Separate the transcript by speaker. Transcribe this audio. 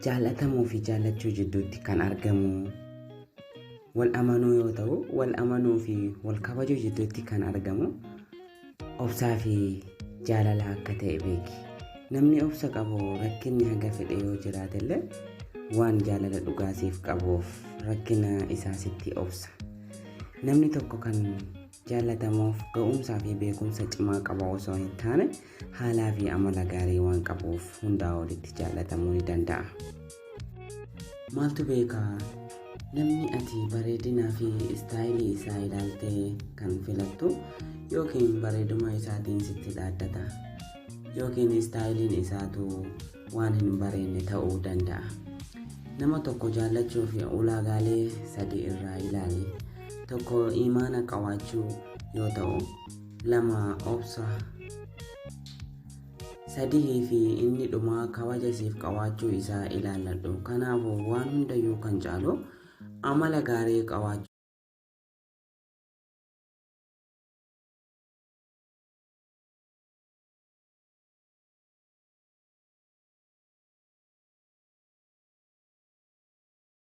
Speaker 1: Jaallatamuu fi jaallachuu jidduutti kan argamu wal amanuu yoo ta'u, wal amanuu fi wal kabajuu jidduutti kan argamu obsaa fi jaalala akka ta'e beeki. Namni obsa qabu rakkinni haga fedhe yoo jiraatellee waan jaalala dhugaa siif qabuuf rakkina isaa sitti obsa. Namni tokko kan jaallatamuuf ga'umsaa fi beekumsa cimaa qaba osoo hin taane haalaa fi amala gaarii waan qabuuf hundaa olitti jaallatamuu ni danda'a. Maaltu beekaa namni ati bareedinaa fi istaayilii isaa ilaaltee kan filattu yookiin bareeduma isaatiin sitti dhaaddata yookiin istaayiliin isaatu waan hin bareedne ta'uu danda'a. Nama tokko jaallachuuf ulaagaalee sadi irraa ilaali. Tokko imaana qabaachuu yoo ta'u, lama obsa, sadii fi inni dhumaa kabaja siif qabaachuu isaa ilaalladhu. Kanaafuu waan hundayyuu kan caalu amala gaarii qabaachuu.